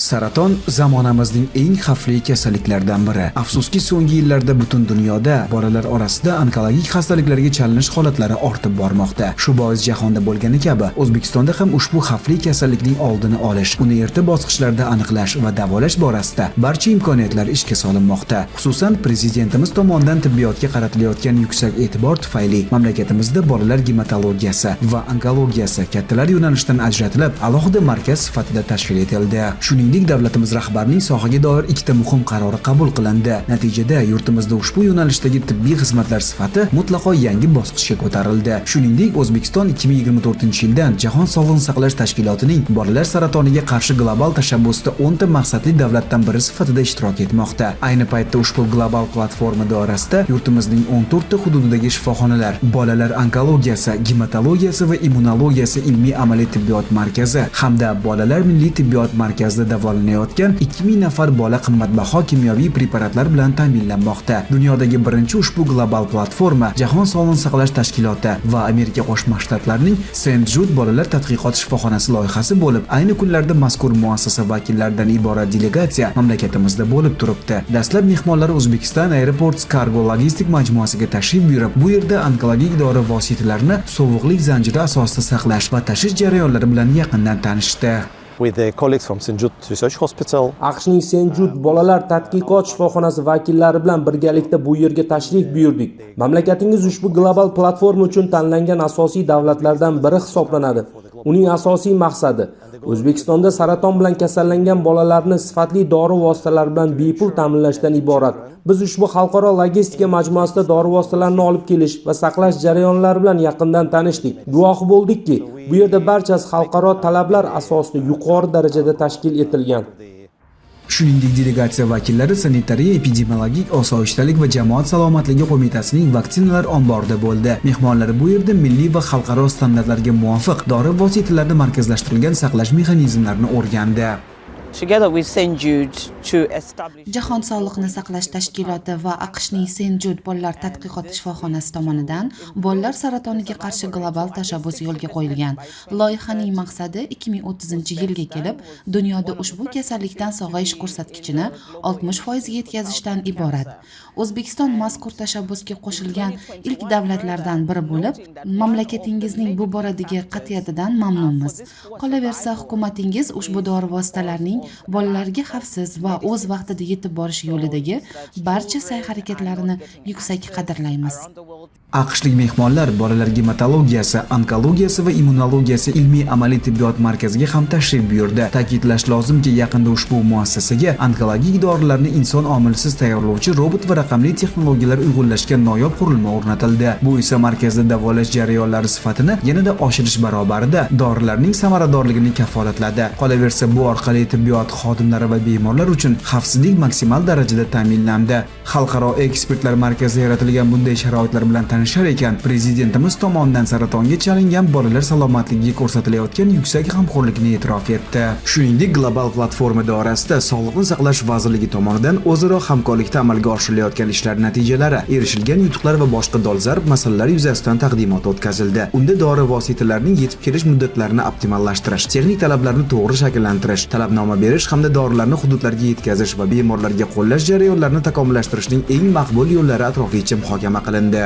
Saraton zamonamizning eng xavfli kasalliklaridan biri. Afsuski, so'nggi yillarda butun dunyoda bolalar orasida onkologik xastaliklarga chalinish holatlari ortib bormoqda. Shu bois jahonda bo'lgani kabi O'zbekistonda ham ushbu xavfli kasallikning oldini olish, uni erta bosqichlarda aniqlash va davolash borasida barcha imkoniyatlar ishga solinmoqda. Xususan, prezidentimiz tomonidan tibbiyotga qaratilayotgan yuksak e'tibor tufayli mamlakatimizda bolalar gematologiyasi va onkologiyasi kattalar yo'nalishidan ajratilib, alohida markaz sifatida tashkil etildi. Shuningdek, davlatimiz rahbarining sohaga doir ikkita muhim qarori qabul qilindi. Natijada yurtimizda ushbu yo'nalishdagi tibbiy xizmatlar sifati mutlaqo yangi bosqichga ko'tarildi. Shuningdek, O'zbekiston 2024-yildan Jahon sog'liqni saqlash tashkilotining bolalar saratoniga qarshi global tashabbusida 10 ta maqsadli davlatdan biri sifatida ishtirok etmoqda. Ayni paytda ushbu global platforma doirasida yurtimizning 14 ta hududidagi shifoxonalar, bolalar onkologiyasi, gematologiyasi va immunologiyasi ilmiy amaliy tibbiyot markazi hamda bolalar milliy tibbiyot markazida davolanayotgan 2000 nafar bola qimmatbaho kimyoviy preparatlar bilan ta'minlanmoqda. Dunyodagi birinchi ushbu global platforma Jahon sog'liqni saqlash tashkiloti va Amerika Qo'shma Shtatlarining Sent Jud bolalar tadqiqot shifoxonasi loyihasi bo'lib, ayni kunlarda mazkur muassasa vakillaridan iborat delegatsiya mamlakatimizda bo'lib turibdi. Dastlab mehmonlar O'zbekiston Airports Cargo logistik majmuasiga tashrif buyurib, bu yerda onkologik dori vositalarini sovuqlik zanjiri asosida saqlash va tashish jarayonlari bilan yaqindan tanishdi. With the colleagues from St. Jude Research Hospital. AQShning Sent Jud bolalar tadqiqot shifoxonasi vakillari bilan birgalikda bu yerga tashrif buyurdik. Mamlakatingiz ushbu global platforma uchun tanlangan asosiy davlatlardan biri hisoblanadi. Uning asosiy maqsadi O'zbekistonda saraton bilan kasallangan bolalarni sifatli dori vositalari bilan bepul ta'minlashdan iborat. Biz ushbu xalqaro logistika majmuasida dori vositalarini olib kelish va saqlash jarayonlari bilan yaqindan tanishdik. Guvohi bo'ldikki, bu yerda barchasi xalqaro talablar asosida yuqori darajada tashkil etilgan. Shuningdek, delegatsiya vakillari Sanitariya epidemiologik osoyishtalik va jamoat salomatligi qo'mitasining vaksinalar omborida bo'ldi. Mehmonlar bu yerda milliy va xalqaro standartlarga muvofiq dori vositalarini markazlashtirilgan saqlash mexanizmlarini o'rgandi. Together with St. Jude to establish Jahon sog'liqni saqlash tashkiloti va AQShning Sent Jud bolalar tadqiqot shifoxonasi tomonidan bolalar saratoniga qarshi global tashabbus yo'lga qo'yilgan. Loyihaning maqsadi 2030-yilga kelib dunyoda ushbu kasallikdan sog'ayish ko'rsatkichini 60% ga yetkazishdan iborat. O'zbekiston mazkur tashabbusga qo'shilgan ilk davlatlardan biri bo'lib, mamlakatingizning bu boradagi qat'iyatidan mamnunmiz. Qolaversa, hukumatingiz ushbu dori vositalarining bolalarga xavfsiz va o'z vaqtida yetib borish yo'lidagi barcha sa'y-harakatlarini yuksak qadrlaymiz. AQShlik mehmonlar bolalar gematologiyasi, onkologiyasi va immunologiyasi ilmiy amaliy tibbiyot markaziga ham tashrif buyurdi. Ta'kidlash lozimki, yaqinda ushbu muassasaga onkologik dorilarni inson omilisiz tayyorlovchi robot va raqamli texnologiyalar uyg'unlashgan noyob qurilma o'rnatildi. Bu esa markazda davolash jarayonlari sifatini yanada oshirish barobarida dorilarning samaradorligini kafolatladi. Qolaversa, bu orqali tibbiyot xodimlari va bemorlar uchun xavfsizlik maksimal darajada ta'minlandi. Xalqaro ekspertlar markazida yaratilgan bunday sharoitlar bilan tanishar ekan, prezidentimiz tomonidan saratonga chalingan bolalar salomatligiga ko'rsatilayotgan yuksak g'amxo'rlikni e'tirof etdi. Shuningdek, global platforma doirasida Sog'liqni saqlash vazirligi tomonidan o'zaro hamkorlikda amalga oshirilayotgan ishlar natijalari, erishilgan yutuqlar va boshqa dolzarb masalalar yuzasidan taqdimot o'tkazildi. Unda dori vositalarining yetib kelish muddatlarini optimallashtirish, texnik talablarni to'g'ri shakllantirish, talabnoma berish hamda dorilarni hududlarga yetkazish va bemorlarga qo'llash jarayonlarini takomillashtirishning eng maqbul yo'llari atroflicha muhokama qilindi.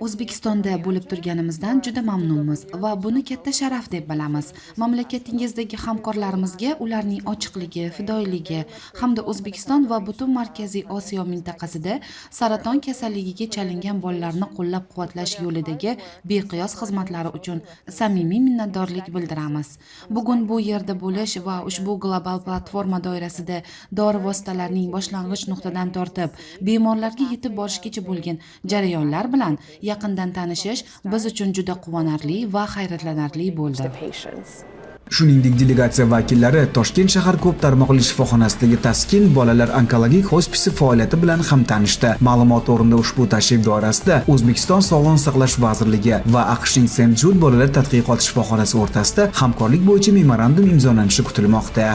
O'zbekistonda bo'lib turganimizdan juda mamnunmiz va buni katta sharaf deb bilamiz. Mamlakatingizdagi hamkorlarimizga ularning ochiqligi, fidoyiligi hamda O'zbekiston va butun Markaziy Osiyo mintaqasida saraton kasalligiga chalingan bolalarni qo'llab-quvvatlash yo'lidagi beqiyos xizmatlari uchun samimiy minnatdorlik bildiramiz. Bugun bu yerda bo'lish va ushbu global platforma doirasida dori vositalarining boshlang'ich nuqtadan tortib bemorlarga yetib borishgacha bo'lgan jarayonlar bilan yaqindan tanishish biz uchun juda quvonarli va hayratlanarli bo'ldi. The patients. Shuningdek, delegatsiya vakillari Toshkent shahar ko'p tarmoqli shifoxonasidagi Taskin bolalar onkologik hospisi faoliyati bilan ham tanishdi. Ma'lumot o'rnida, ushbu tashrif doirasida O'zbekiston Sog'liqni saqlash vazirligi va AQShning Sent Jud bolalar tadqiqot shifoxonasi o'rtasida hamkorlik bo'yicha memorandum imzolanishi kutilmoqda.